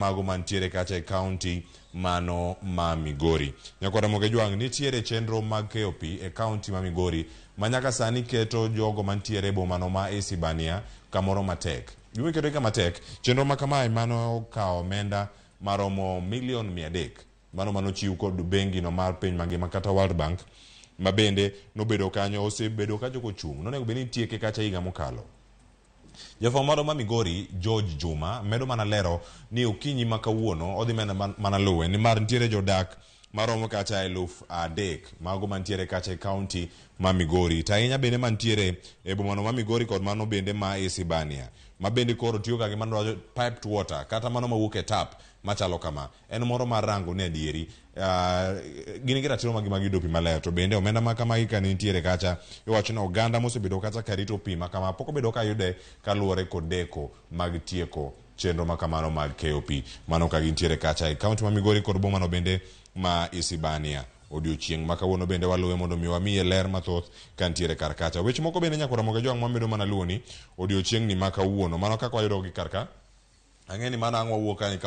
Mago mantiere kacha e kaunti mano ma Migori. Nyakwar Ramogi Ojwang' nitiere chenro mag keyo pi e kaunti ma Migori ma nyaka sani keto jogo mantiere e bomano ma Isibania kamoro matek. Gima iketogi kama tek, chenro ma kamae mano okawo omenda maromo milion 300 mano manochiw kod bengi no mar piny mangima kata World Bank ma bende nobedo kanyo osebedo kacho kochung'. Nonego bed ni itieke kacha higa mokalo. Jafwambo marwa ma Migori, George Juma, medo mana lero ni okinyi ma kawuono odhi mana luwe nimar nitiere jodak maromo kacha 3000 mago mantiere kacha e kaunti ma Migori to ahinya bende mantiere e bomano ma Migori kod mano bende ma Isibania ma bende koro tiyo ka gi mano piped water kata mano mawuok e tap machalo kama. En moro mar rango ni adieri gin gi ratiro magi mag yudo pi maler to bende omenda ma kamagi ka nitiere kacha iwacho ni oganda mosebedo kacha ka rito pi ma kama pok obedo ka yude kaluwore kod deko mag tieko chenro ma kamano mag keyo pi mano ka gintiere kacha e kaunti ma Migori kod bomano bende ma Isibania. Odiochieng' ma kawuono bende waluwe mondo mi wamiye ler mathoth ka nitiere kar kacha. Weche moko bende nyakwar Ramogi Ojwang' wamedo mana luwoni odiochieng'ni ma kawuono mano kaka wayudo gi kar ka. Ang'e ni mano ang' wawuok kanyo e kaunti.